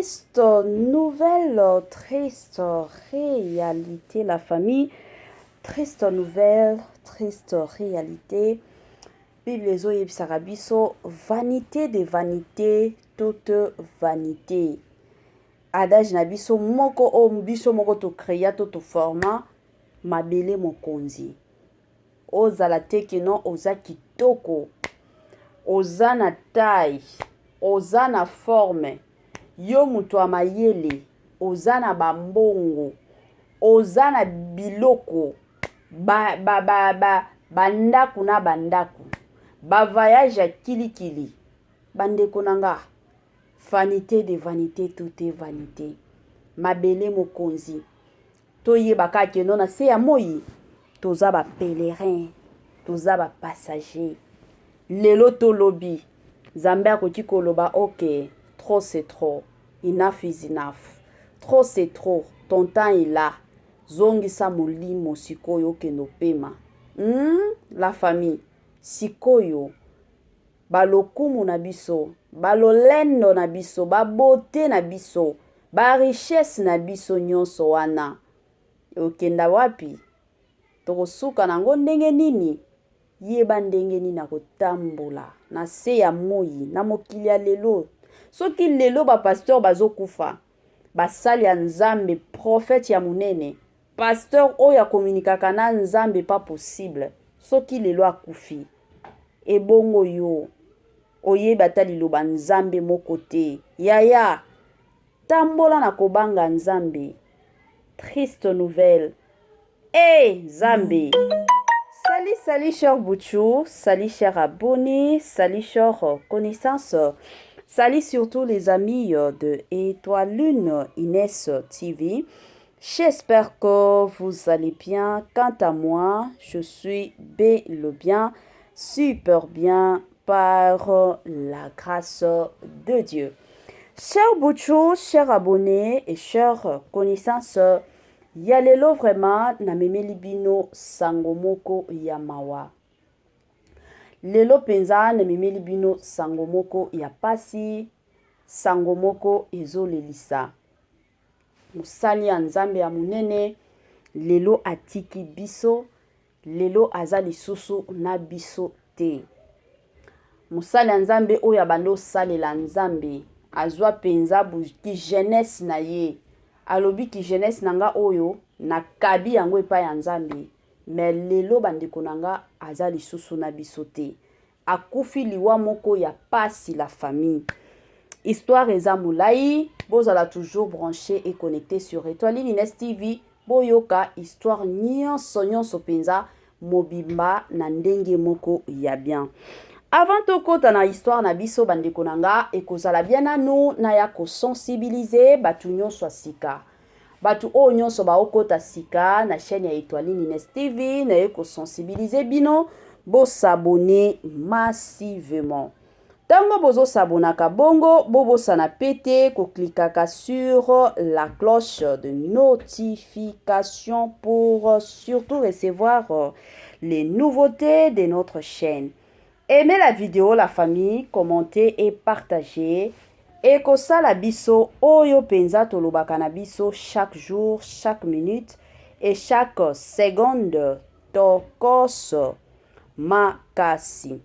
Triste nouvelle, triste réalité, la famille. Triste nouvelle, triste réalité. Bible ezoyebisaka biso vanité de vanité, toute vanité. Adage na biso moko oyo biso moko tocréa to toforma mabele mokonzi. Ozala te que non oza kitoko, oza na taille, oza na forme, yo moto ya mayele, oza na bambongo, oza na biloko, bandako na bandako, bavoyage ya kilikili. Bandeko na nga, vanité de vanité, tout est vanité. Mabele mokonzi, toyeba kaka que non na se ya moi toza bapèlerin, toza bapassager. Lelo tolobi Nzambe akoki koloba: "Ok, trop c'est trop, enough is enough, trop c'est trop, ton temps est là, zongisa molimo sikoyo, okende opema." La famille, sikoyo balokumu na biso, balolendo na biso, babeauté na biso, barichesse na biso nyonso wana okenda wapi? Tokosuka nango ndenge nini? Yeba ndenge nini akotambola na se ya moi na mokili ya lelo. Soki lelo bapasteur bazokufa, basali ya Nzambe, prophète ya monene, pasteur oyo akomunikaka na Nzambe, pas possible, soki lelo akufi, ebongo yo oyebi ata liloba Nzambe moko te. Yaya, tambola na kobanga Nzambe. Triste nouvelle e Nzambe. Salut, salut, cher Bouchou, salut, cher abonné, salut, cher connaissance, salut surtout les amis de Étoile Lune Inès TV. J'espère que vous allez bien. Quant à moi, je suis bel et bien, super bien par la grâce de Dieu. Cher Bouchou, cher abonné et chers connaissances, ya lelo vraiment namemeli bino sango moko ya mawa. Lelo mpenza namemeli bino sango moko ya pasi, sango moko ezolelisa. Mosali ya Nzambe ya monene lelo atiki biso, lelo aza lisusu na biso te. Mosali ya Nzambe oyo abandi osalela Nzambe, azwa mpenza ki jeunesse na ye, alobi ki jeunesse na nga oyo nakabi yango epai ya Nzambe. Mais lelo, bandeko na nga, aza lisusu na biso te, akufi liwa moko ya pasi. La famille, histoire eza molai, bozala toujours branché et connecté sur Étoile Ines TV, boyoka histoire nyonso nyonso mpenza mobimba na ndenge moko ya bien. Avant tokɔta na histoire na biso, bandeko na nga, ekozala bien nanu naya kosensibiliser bato nyonso ya sika, bato oyo nyonso baokɔta sika na chaîne ya Étoile Ines TV. Naye kosensibiliser bino, bos'abonner massivement. Ntango bozosabonaka bongo, bobosana pe te koklikaka sur la cloche de notification pour surtout recevoir les nouveautés de notre chaîne. Aimez la vidéo, la famille, commentez et partagez. Ekosala biso oyo mpenza tolobaka na biso chaque jour, chaque minute et chaque seconde. Tokoso makasi,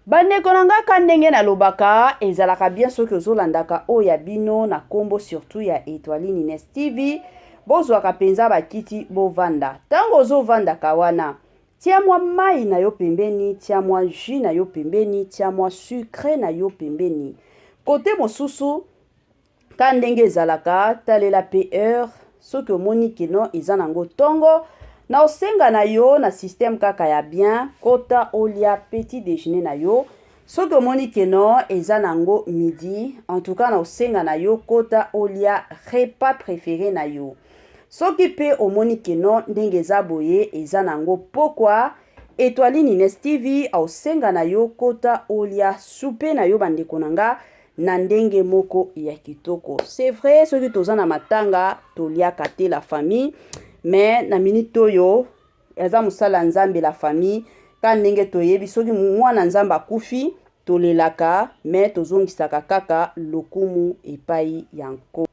bandeko na nga. Ka ndenge nalobaka, ezalaka bien soki ozolandaka oyo ya bino na nkombo surtout ya Étoile Ines TV, bozwaka mpenza bakiti, bovanda. Ntango ozovandaka wana, tia mwa mai na yo pembeni, tia mwa jus na yo pembeni, tia mwa sucre na yo pembeni. Kote mosusu, ka ndenge ezalaka, talela pe heure. Soki omoni que non eza nango ntongo, na osenga na yo na système kaka ya bien, kota olia petit déjeuner na yo. Soki omoni que non eza nango midi, en tout cas na osenga na yo, kota olia repas préféré na yo. Soki mpe omoni que non ndenge eza boye, eza nango pokwa, Étoile Ines TV aosenga na yo, kota olia soupe na yo, bandeko na nga, na ndenge moko ya kitoko. C'est vrai, soki toza na matanga toliaka te, la famille, mais na minute oyo eza mosala ya Nzambe, la famille. Ka ndenge toyebi, soki mwana Nzambe akufi Tolelaka mais tozongisaka kaka lokumu epai ya Nkolo.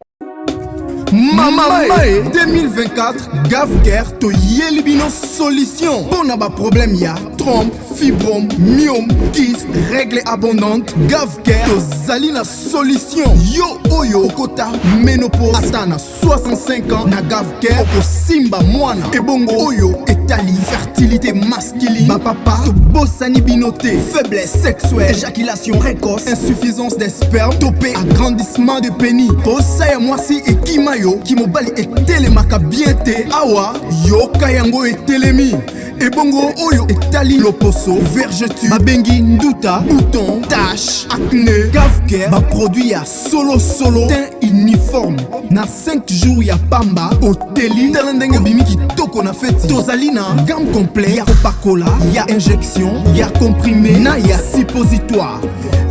Mama e 2024 Gavcare toyeli bino solution mpo na baproblème ya trompe, fibrome, myome, kyste, règle abondante. Gavcare tozali na solution. Yo oyo okota ménopause ata na 65 ans, na Gavcare okosimba mwana. Ebongo oyo etali fertilité masculine, bapapa tobosani bino te. Faiblesse sexuelle, éjaculation précoce, insuffisance des sperme to mpe agrandissement de pénis, posa ya mwasi ekima yo, kimobali etelemaka bien te, awa yoka yango etelemi. Ebongo oyo etali loposo, vergeture babengi nduta, bouton, tache, acné, Gavcare baproduit ya solosolo, teint uniforme na 5 jours ya pamba oteli. Tala ndenge obimi kitoko na feti. Tozali na gamme complet ya kopakola, ya injection, ya comprimé na ya suppositoire.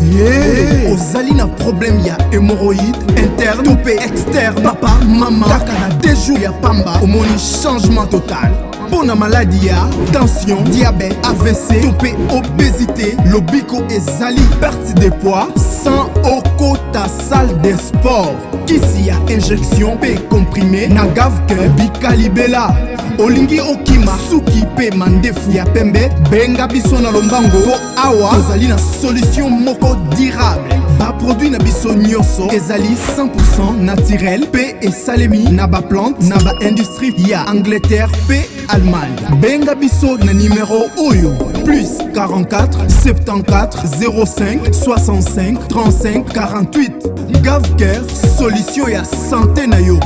Ye ozali na problème ya hémorroïde interne to mpe externe, papa, mama, kaka na 2 jours ya pamba omoni changement total. Mpo na maladi ya tension, diabète, AVC to mpe obésité, lobiko ezali. Perte de poids sans okota salle de sport, kisi ya injection mpe comprimé na Gavcare bikalibela. Olingi okima suki mpe mandefu ya pembe, benga biso na lombango mpo awa tozali na solution moko durable. Baproduit na biso nyonso ezali 100 naturel mpe esalemi na baplante na baindustrie ya Angleterre mpe Allemagne. Benga biso na nimero oyo: plus 44 74 05 65 35 48. Gavcare, solution ya santé na yo.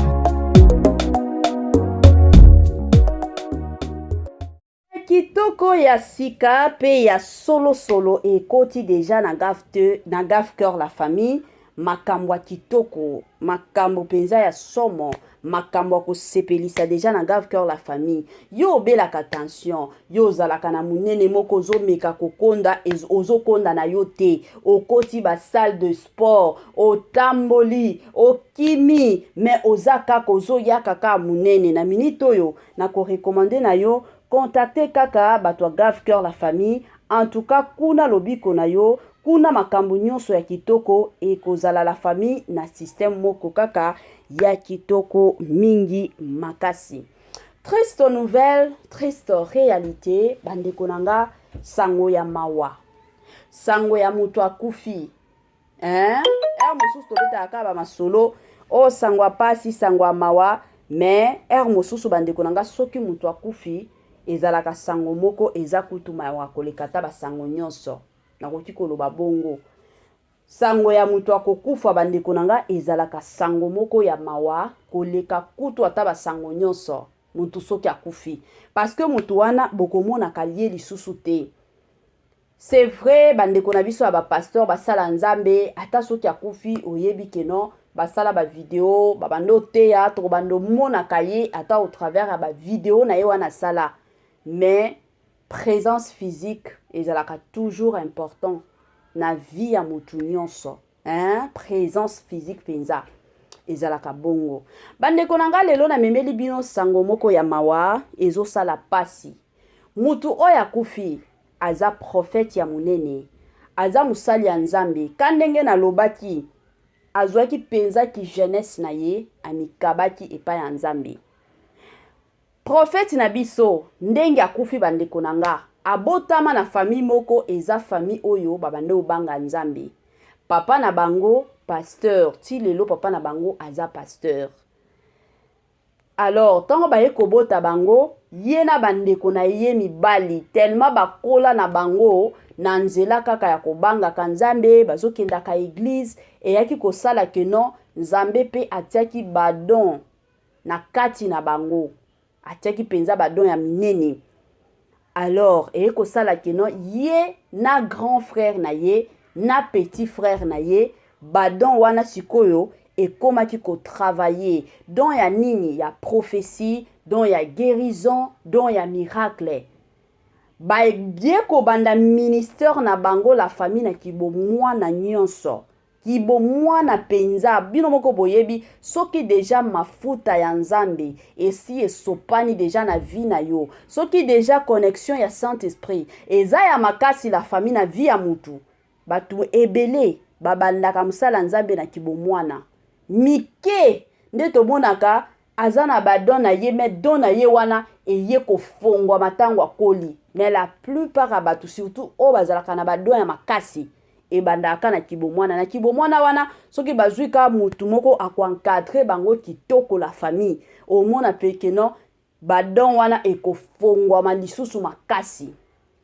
Kitoko ya sika mpe ya solosolo ekoti deja na gaf te, na Gavcare la famille. Makambo ya kitoko, makambo mpenza ya somo, makambo ya kosepelisa deja na Gavcare la famille. Yo obelaka tension, yo ozalaka na monene moko, ozomeka kokonda, ozokonda na yo te, okoti basalle de sport, otamboli, okimi, mais oza kaka ozoya kaka monene. Na minute oyo nakorecommander na yo, contacte kaka bato ya Gavcare la famille. En tout cas kuna lobiko na yo, kuna makambo nyonso ya kitoko ekozala la famille, na système moko kaka ya kitoko mingi makasi. Triste nouvelle, triste réalité, bandeko na nga, sango ya mawa, sango ya moto akufi, hein? Heure mosusu tobetaka kaka bamasolo oyo, sango ya pasi, sango ya mawa, mais heure mosusu, bandeko na nga, soki moto akufi, ezalaka sango moko eza kutu mawa koleka ata basango nyonso. Nakoki koloba bongo, sango ya moto akokufa, bandeko na nga, ezalaka sango moko ya mawa koleka kutu ata basango nyonso. Motu soki akufi, parce que motu wana bokomonaka ye lisusu te. C'est vrai, bandeko na biso ya bapasteur, basala Nzambe, ata soki akufi, oyebi ke non, basala bavideo, babanda oteya, tokobanda omonaka ye ata au travers ya bavideo na ye wana asala. Mais présence physique ezalaka toujours important na vie ya motu nyonso, hein? Présence physique mpenza ezalaka bongo. Bandeko na nga, lelo namemeli bino sango moko ya mawa, ezosala pasi. Mutu oyo akufi aza prophète ya monene, aza mosali ya Nzambe. Ka ndenge nalobaki, azwaki mpenza ki jeunesse na ye, amikabaki epai ya Nzambe. Prophète na biso, ndenge akufi, bandeko na nga, abotama na famille moko eza famille oyo babanda obanga Nzambe. Papa na bango pasteur, ti lelo papa na bango aza pasteur. Alors ntango baye kobota bango, ye na bandeko na ye mibali, tellement bakola na bango na nzela kaka ya kobangaka Nzambe, bazokendaka église, eyaki kosala ke non, Nzambe mpe atiaki badon na kati na bango, atiaki mpenza badon ya minene. Alors eye kosala ke non, ye na grand frère na ye na petit frère na ye, badon wana sikoyo ekomaki kotravailler. Don ya nini? Ya prophétie, don ya guérison, don ya miracle. Baye kobanda ministère na bango la famille na kibomwana nyonso, kibomwana mpenza. Bino moko boyebi, soki deja mafuta ya Nzambe esi esopani deja na vie na yo, soki deja connexion ya Saint Esprit eza ya makasi la famille na vie ya mutu. Bato ebele babandaka mosala Nzambe na kibomwana mike nde tomonaka aza na ba don na ye, mais don na ye wana eye kofongwama ntango akoli. Mais la plupart ya bato, surtout oyo bazalaka na ba don ya makasi, ebandaka na kibomwana. Na kibomwana wana, soki bazwi ka mutu moko akoencadre bango kitoko, la famille, omona mpe que non, ba don wana ekofongwama lisusu makasi.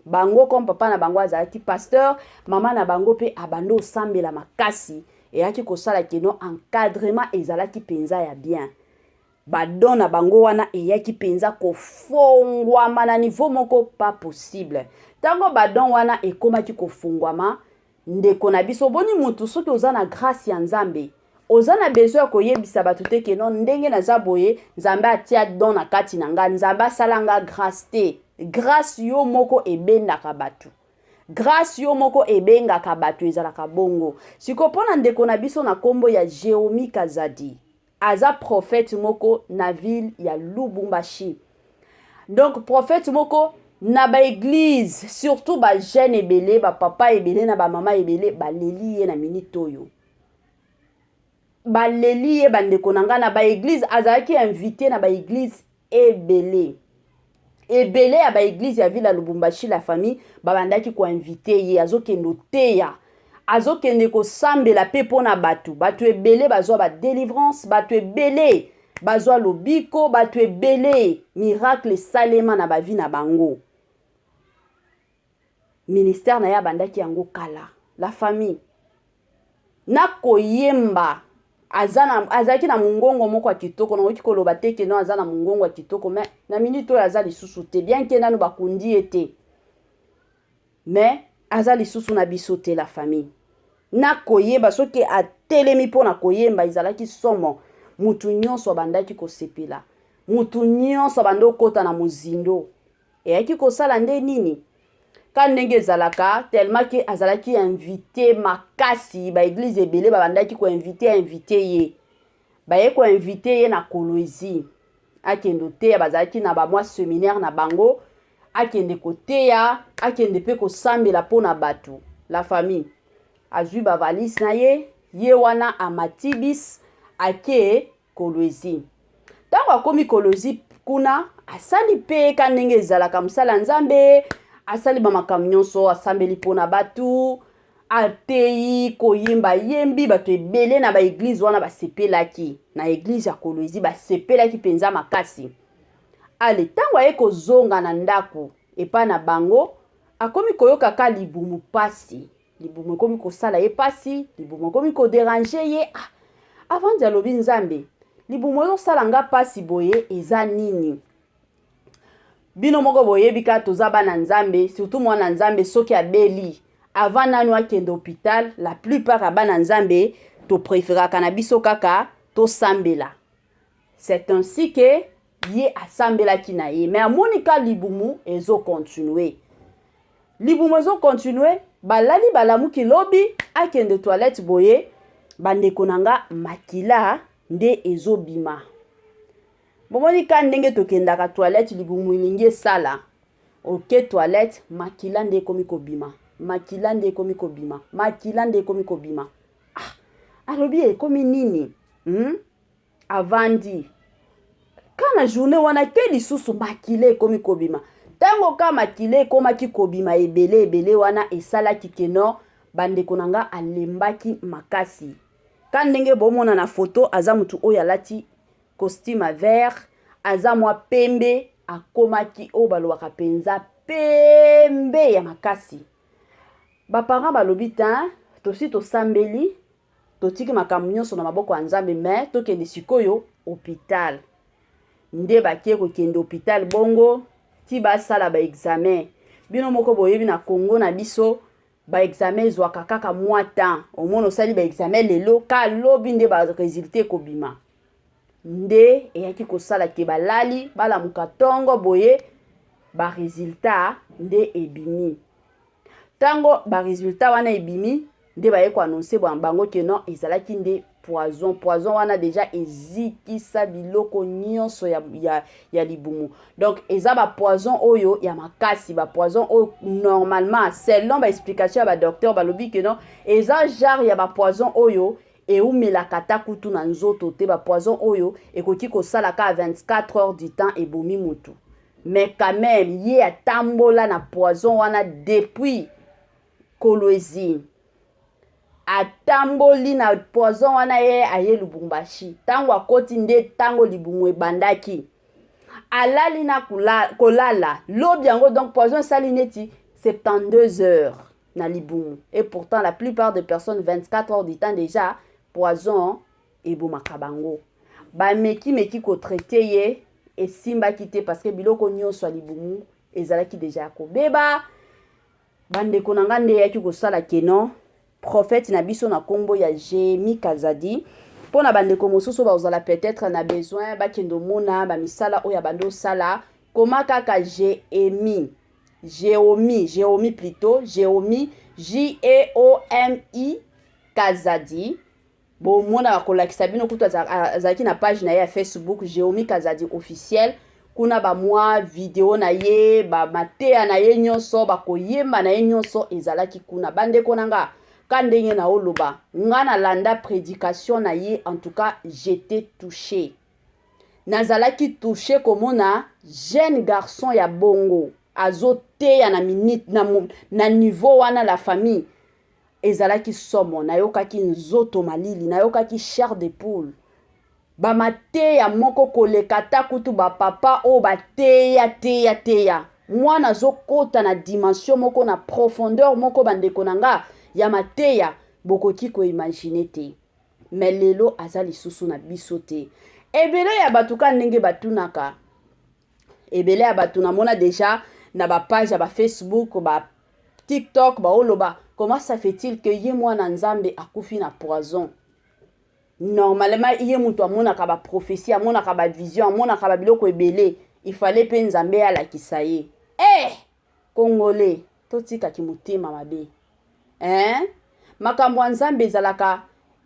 Bango, comme papa na bango azalaki pasteur, mama na bango mpe abandi osambela makasi, eyaki kosala que non, encadrement ezalaki mpenza ya bien. Ba don na bango wana eyaki mpenza kofongwama na niveau moko pas possible. Ntango ba don wana ekomaki kofongwama, ndeko na biso, boni mutu, soki oza na grâce ya Nzambe, oza na besoin ya koyebisa bato te que non, ndenge naza boye, Nzambe atia don na kati na nga, Nzambe asala nga grâce te. Grâce yo moko ebendaka bato, grâce yo moko ebengaka bato, ezalaka bongo. Sikoyo, mpo na ndeko na biso na nkombo ya Jéomi Kazadi, aza prophète moko na ville ya Lubumbashi. Donc prophète moko na baeglise, surtout bajeune ebele, bapapa ebele na bamama ebele baleli ye na minute oyo, baleli ye. Bandeko na ngai, na baeglise azalaki invité, na baeglise ebele ebele ya baeglise ya ville ya Lubumbashi, la famille, babandaki koinvite ye, azokende oteya, azokende kosambela mpe mpo na bato. Bato ebele bazwa badelivrance, bato ebele bazwa lobiko, bato ebele miracle esalema na bavie na bango. Ministère na ye abandaki yango kala, la famille, na koyemba. Azalaki na mongongo moko ya kitoko. Nakoki koloba te que non, aza na mongongo ya kitoko, mais na minute oyo aza lisusu te, bien que nanu bakundi ye te, mais aza lisusu na biso te, la famille. Na koyeba, soki atelemi mpo na koyemba, ezalaki somo. Mutu nyonso abandaki kosepela, mutu nyonso abandi okɔta na mozindo. Eyaki kosala nde nini? Ka ndenge ezalaka, tellement que azalaki invité makasi, baeglise ebele babandaki koinvite invite ye. Baye koinvite ye na Kolwezi, akende oteya. Bazalaki na bamwa séminaire na bango, akende koteya, akende mpe kosambela mpo na bato. La famille, azwi bavalise na ye, ye wana amati bus, ake Kolwezi. Ntango akomi Kolwezi kuna, asali mpe ka ndenge ezalaka, mosala ya Nzambe, asali bamakambo nyonso, asambeli mpona bato, ateyi, koyemba yembi. Bato ebele na baeglise wana basepelaki, na eglise ya Kolwezi basepelaki mpenza makasi. Ale, ntango aye kozonga na ndako epai na bango, akomi koyoka ka libumu pasi, libumu ekomi kosala ye pasi, libumu ekomi kodéranger ye. Ah, avandi, alobi: "Nzambe, libumu ezosala nga pasi boye, eza nini?" Bino moko boyebi kaka, toza bana Nzambe, surtout mwana Nzambe, soki abeli, avant nanu akende hôpital, la plupart ya bana Nzambe topréféraka na biso kaka tosambela. C'est ainsi que ye asambelaki na ye, mais amoni ka libumu ezocontinue, libumu ezocontinue. Balali, balamuki lobi, akende toilette boye, bandeko na nga, makila nde ezobima. Bomoni ka ndenge tokendaka toilette, libumu elingi esala, oke toilette, makila nde ekomi kobima, makila nde ekomi kobima, makila nde ekomi kobima. Ah, alobi ekomi nini? Avandi ka na journée wana ke lisusu makila ekomi kobima. Ntango ka makila ekomaki kobima ebele ebele wana, esalaki que non, bandeko na nga, alembaki makasi. Ka ndenge bomona na foto, aza motu oyo alati costume vert, aza mwa pembe, akomaki oyo balobaka mpenza pembe ya makasi. Baparent balobi te, tosi tosambeli, totiki makambo nyonso na maboko ya Nzambe, mais tokende sikoyo hôpital. Nde bakie kokende hôpital bongo, ti basala baexamen. Bino moko boyebi, na Congo na biso, baexamen ezwaka kaka mwa temps. Omona osali baexamen lelo, ka lobi nde baresultat ekobima. Nde eyaki kosala que balali, balamuka ntongo boye, baresultat nde ebimi. Ntango baresultat wana ebimi, nde baye koannonce bango que non, ezalaki nde poison. Poison wana deja ezikisa biloko nyonso ya, ya, ya libumu. Donc eza ba poison oyo ya makasi, ba poison oyo normalement selon ba explication ya ba docteur balobi que non, eza genre ya ba poison oyo eumelaka ata kutu na nzoto te, ba poison oyo ekoki kosala kaka 24 heures du temps ebomi mutu. Mais quand même ye atambola na poison wana depuis Kolwezi, atamboli na poison wana, ye aye Lubumbashi. Ntango akoti nde ntango libumu ebandaki, alali na kolala lobi yango. Donc poison esali neti 72 heures na libumu, et pourtant la plupart des personnes, 24 heures du temps déjà poison ebomaka bango. Bamekimeki kotraiter ye, esimbaki te, parce que biloko nyonso ya libumu ezalaki deja ya kobeba. Bandeko na nga, nde eyaki kosala que non, prophète na biso na nkombo ya Jémi Kazadi, mpo na bandeko mosusu bazala peut-être na besoin bakende omona bamisala oyo abandi osala, koma kaka Jémi, Géomi, Géomi plutôt, Géomi, Jeomi Kazadi. Bomona bakolakisa bino. Kutu azalaki na page na ye ya Facebook, Géomi Kazadi officiel. Kuna bamwa video na ye, bamateya na ye nyonso, bakoyemba na ye nyonso ezalaki kuna. Bandeko na nga, ka ndenge na oloba, nga nalanda prédication na ye, en tout cas j'étais touché, nazalaki touché komona jeune garçon ya bongo azoteya na minute na niveau wana. La famille, ezalaki somo. Nayokaki nzoto malili, nayokaki chair de poule. Bamateya moko koleka ata kutu bapapa oyo bateya teya teya. Mwana azokɔta na dimension moko, na profondeur moko, bandeko na nga, ya mateya bokoki koimaginer te. Mais lelo aza lisusu na biso te. Ebele ya bato, ka ndenge batunaka, ebele ya bato namona deja na bapage ya baFacebook, baTikTok, baoloba: comment ça fait-il que ye mwana Nzambe akufi na poison? Normalement ye moto amonaka baprophétie, amonaka bavision, amonaka babiloko ebele, ifale mpe Nzambe alakisa ye. Eh, Congolais, totikaki motema mabe, hein? Makambo ya Nzambe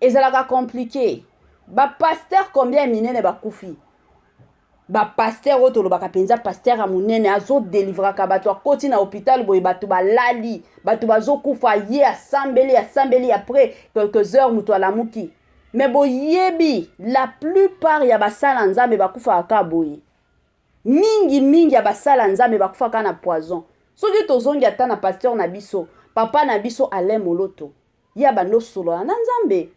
ezalaka compliqué. Bapasteur combien ya minene bakufi? Bapasteur oyo tolobaka mpenza, pasteur ya monene azodelivraka bato, akoti na hôpital boye, bato balali, bato bazokufa, ye asambeli, asambeli, après quelques heures moto alamuki. Mais boyebi, la plupart ya basala Nzambe bakufaka kaka boye. Mingi mingi ya basala Nzambe bakufaka na poison. Soki tozongi ata na pasteur na biso, papa na biso Alain Moloto, ye abandi osolola na Nzambe,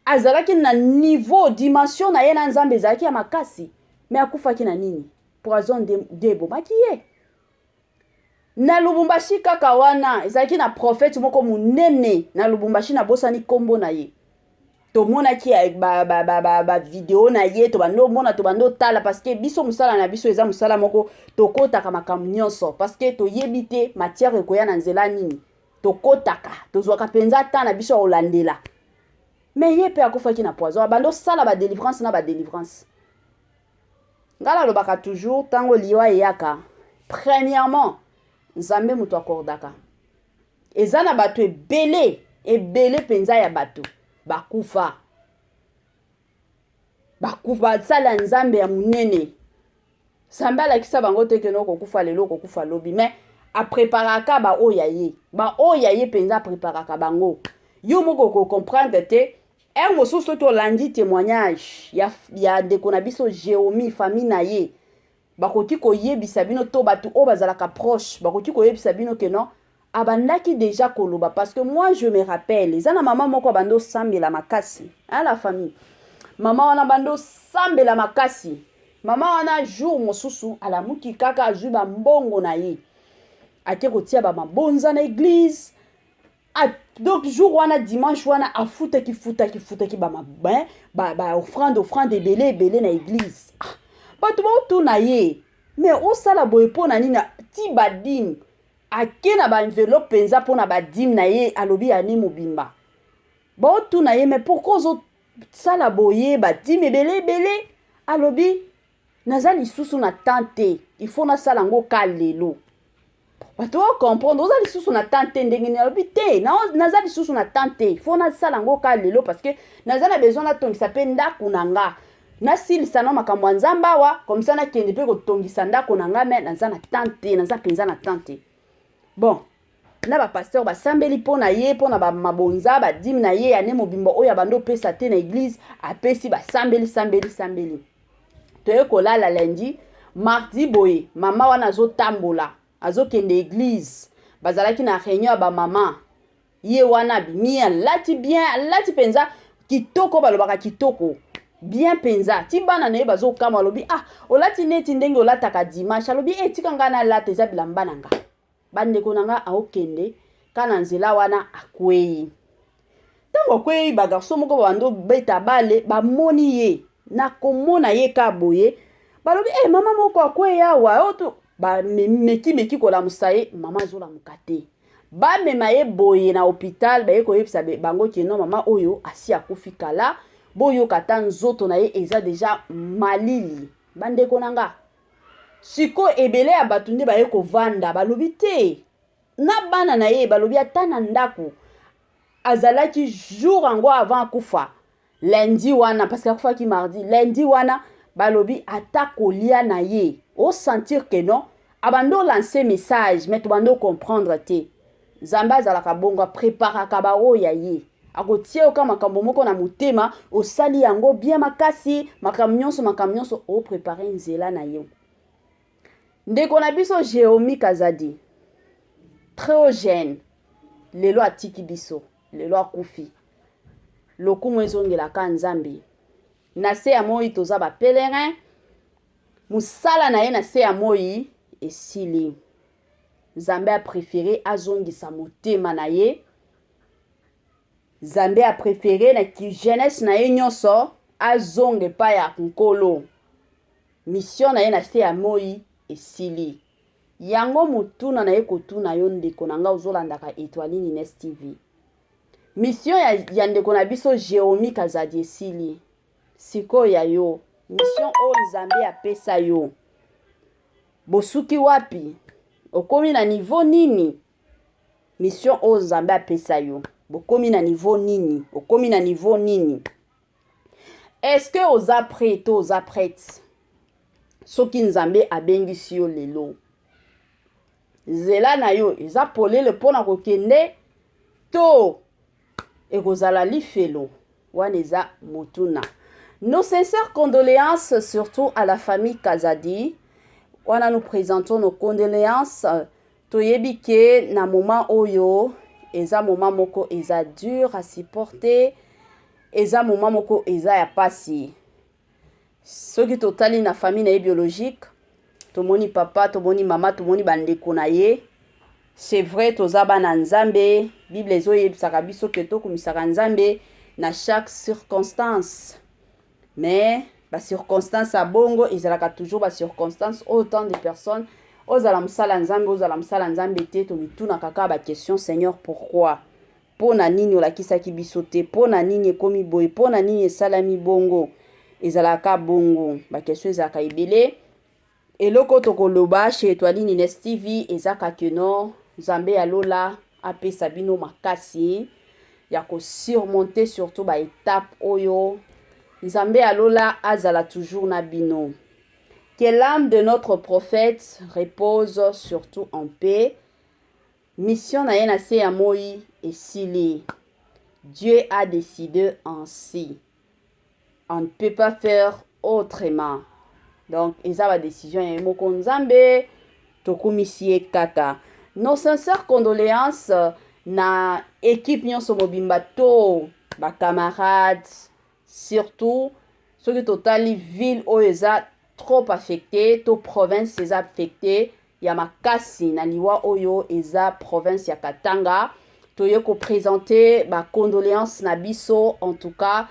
azalaki na niveau, dimension na ye na Nzambe ezalaki ya makasi, mais akufaki na nini? Poison nde ebomaki ye. Na Lubumbashi kaka wana, ezalaki na prophète moko monene na Lubumbashi, nabosani nkombo na ye. Tomonaki bavideo ba, ba, ba, ba na ye, tobandi omona, tobandi otala, parce que biso mosala na biso eza mosala moko tokɔtaka makambo nyonso, parce que toyebi te matière ekoya na nzela nini. Tokɔtaka, tozwaka mpenza ta na biso ya kolandela. Mais ye mpe akufaki na poison. Abandi osala badélivrance na badélivrance. Ngai nalobaka toujours, ntango liwa eyaka, premièrement Nzambe moto akordaka. Eza na bato ebele ebele mpenza ya bato bakufa, bakufa, basala Nzambe ya monene. Nzambe alakisa bango te que non, okokufa lelo, okokufa lobi, mais apreparaka baoyo ya ye, baoyo ya ye mpenza apreparaka bango. Yo moko okocomprendre te. Heure mosusu soki olandi témoignage ya ndeko na biso Jéomi, famille na ye bakoki koyebisa bino, to bato oyo bazalaka proche bakoki koyebisa bino que non, abandaki déjà koloba. Parce que moi je me rappelle, eza na mama moko abandi osambela makasi a la famille. Mama wana abandi osambela makasi. Mama wana, jour mosusu alamuki kaka, azwi bambongo na ye, ake kotia bamabonza na église. Donc jour wana, dimanche wana, afutaki, futaki, futaki baoffrande, ba, ba offrande ebele ebele na église. Ah, bato baotuna ye: mais osala boye mpo na nini? Ti badîme, ake na baenveloppe mpenza mpo na badîme na ye, alobi ane mobimba. Baotuna ye: mais pourquoi ozosala boye, badîme ebele ebele? Alobi: naza lisusu na temps te, il faut nasala yango ka lelo. Bato ocomprendre, oza lisusu na temps te, ndenge nini? Alobi te, naza lisusu na temps te, faut nasala yango ka lelo, parce que naza na besoin natongisa mpe ndako na nga, nasilisa na makambo ya Nzambe awa, comme ça nakende mpe kotongisa ndako na nga. Mais naza na temps te, naza mpenza na temps te. Bon, na bapasteur basambeli mpo na ye, mpo na bamabonza, badîmes na ye ya mobimba oyo abandi opesa te na église, apesi, basambeli, sambeli, sambeli. Toye kolala lundi. Mardi boye, mama wana azotambola, azokende église. Bazalaki na réunion ya bamama. Ye wana abimi, alati bien, alati mpenza kitoko, balobaka kitoko bien mpenza, ti bana na ye bazokama. Alobi: "Ah, olati neti ndenge olataka dimanche." Alobi: "E, tika ngai nalata, eza bilamba na nga." Bandeko na nga, aokende ka na nzela wana, akwei. Ntango akwei, bagarçon moko babandi obeta bale, bamoni ye. Na komona ye ka boye, balobi: "E, mama moko akwei awa." Oyo bamekimeki kolamusa ye, mama azolamuka te. Bamema ye boye na hôpital, baye koyebisa bango que non, mama oyo asi akufi kala, boyoka ata nzoto na ye eza déjà malili. Bandeko na nga, sikoyo ebele ya bato nde baye kovanda. Balobi te na bana na ye, balobi ata na ndako azalaki jour yango avant akufa, lundi wana, parce que akufaki mardi, lundi wana, balobi ata kolia na ye, osentir que non, abandi olancer message, mais tobandi ocomprendre te. Nzambe azalaka bongo, apreparaka baoyo ya ye. Akotia yoka makambo moko na motema, osali yango bien makasi, makambo nyonso, makambo nyonso, oprépare nzela na yo. Ndeko na biso Jéromi Kazadi, très jeune, lelo atiki biso, lelo akufi. Lokumu ezongelaka Nzambe. Na se ya moi toza bapèlerin. Mosala na ye na se ya moi esili. Nzambe apréféré azongisa motema na ye. Nzambe apréféré na jeunesse na ye nyonso azonga epai ya Nkolo. Mission na ye na se ya moi esili. Yango motuna na ye kotuna yo, ndeko na nga ozolandaka Étoile Nines TV: mission ya ndeko na biso Jéromi Kazadi esili. Sikoyo ya yo mission oyo Nzambe apesa yo, bosuki wapi? Okomi na niveau nini? Mission oyo Nzambe apesa yo, bokomi na niveau nini? Okomi na niveau nini? Est-ce que oza prêt to oza prête? Soki Nzambe abengisi yo lelo, nzela na yo eza polele mpona kokende to ekozala lifelo? Wana eza motuna. Nos sincères condoléances surtout à la famille Kazadi wana. Nous présentons nos condoléances. Toyebi que na moment oyo eza moment moko eza dur à supporter, eza moment moko eza ya pasi. Soki totali na famille na ye biologique, tomoni papa, tomoni mama, tomoni bandeko na ye. C'est vrai, toza bana Nzambe. Bible ezoyebisaka biso que tokumisaka Nzambe na chaque circonstance, mais bacirconstance ya bongo ezalaka toujours bacirconstance. Autant de personnes, ozala mosala Nzambe, ozala mosala Nzambe te, tomitunaka kaka baquestion: "Seigneur, pourquoi? Mpo na nini olakisaki biso te? Mpo na nini ekomi boye? Mpo na nini esalami bongo?" Ezalaka bongo, baquestion ezalaka ebele. Eloko tokoloba chez Étoile Nines TV eza que non, Nzambe ya lola apesa bino makasi ya kosurmonter surtout baétape oyo. Nzambe ya lola azala toujours na bino. Que l'âme de notre prophète repose surtout en paix. Mission na ye na se ya moi esili. Dieu a décidé ainsi, on ne peut pas faire autrement. Donc eza badécision ya ye moko Nzambe, tokumisi ye kaka. Nos sincères condoléances na équipe nyonso mobimba to bacamarade. Surtout soki totali ville oyo eza trop affecté to province eza affecté ya makasi na liwa oyo, eza province ya Katanga. Toye koprésente bacondoléance na biso. En tout cas,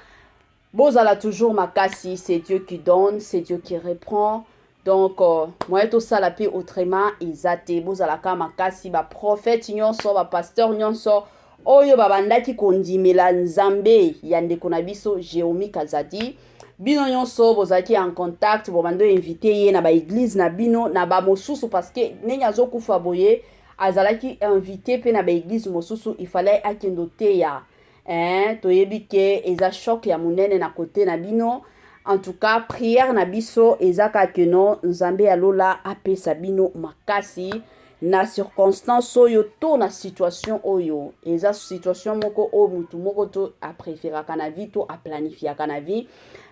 bozala toujours makasi. C'est Dieu qui donne, c'est Dieu qui reprend. Donc moyen tosala mpe autrement eza te. Bozalaka makasi, baprophète nyonso, bapasteur nyonso oyo babandaki kondimela Nzambe ya ndeko na biso Jéromi Kazadi. Bino nyonso bozalaki en contact, bobandi oinvite ye na baéglise na bino na bamosusu, parce que ndenge azokufa boye. Azalaki invité mpe na baeglise mosusu, il fallait akende oteya. Eh, toyebi ke eza choc ya monene na kote na bino. En tout cas, prière na biso eza kaka ke no Nzambe ya lola apesa bino makasi na circonstance oyo to na situation oyo. Eza situation moko oyo mutu moko to apréféraka na vie to aplanifiaka na vie,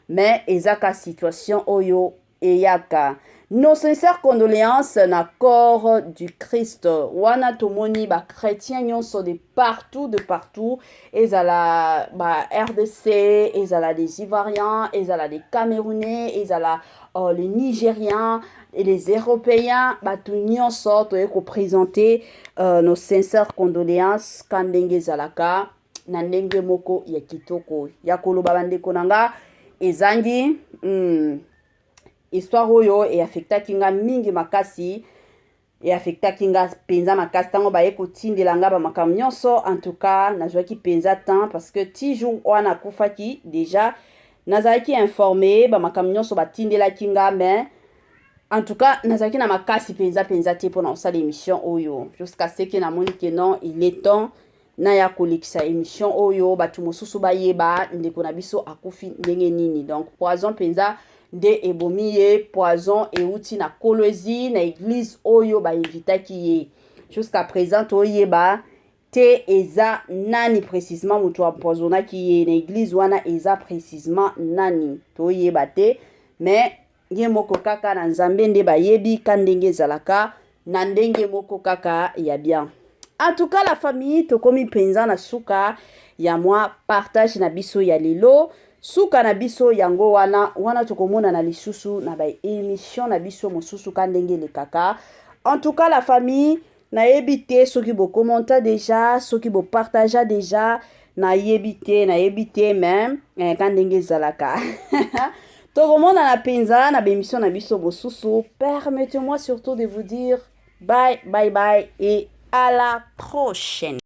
mais eza ka situation oyo eyaka. Nos sincères condoléances na corps du Christ. Wana tomoni ba chrétien nyonso de partout, de partout, ezala ba RDC, ezala les Ivoiriens, ezala les Camerounais, ezala les Nigériens et les Européens, bato nyonso toye koprésenter nos sincères condoléances ka ndenge ezalaka na ndenge moko ya kitoko ya koloba. Bandeko na nga, ezangi histoire oyo eaffectaki nga mingi makasi, eaffectaki nga mpenza makasi. Ntango baye kotindela nga bamakambo nyonso, en tout cas nazwaki mpenza temps, parce que ti jour wana akufaki, déjà nazalaki informé, bamakambo nyonso batindelaki nga, mais en tout cas nazalaki na makasi mpenza mpenza te mpona kosala émission oyo, jusqu'à ce que namoni ke non, il est temps naya kolekisa émission oyo, bato mosusu bayeba ndeko na biso akufi ndenge nini. Donc poison mpenza nde ebomi ye, poison euti na Kolwezi, na église oyo bainvitaki ye. Jusqu'à présent toyeba te eza nani précisement moto aempoisonnaki ye na église wana, eza précisement nani toyeba te, mais ye moko kaka na Nzambe nde bayebi ka ndenge ezalaka na ndenge moko kaka ya bien. En tout cas, la famille, tokomi mpenza na suka ya mwa partage na biso ya lelo. Suka na biso yango wana. Wana tokomonana lisusu na baémission na biso mosusu ka ndenge elekaka. En tout cas, la famille, nayebi te soki bokomenta déjà, soki bopartagea déjà, nayebi te, nayebi te, mais ka ndenge ezalaka, tokomonana mpenza na baémission na biso mosusu. Permettez-moi surtout de vous dire bye bye bye et à la prochaine.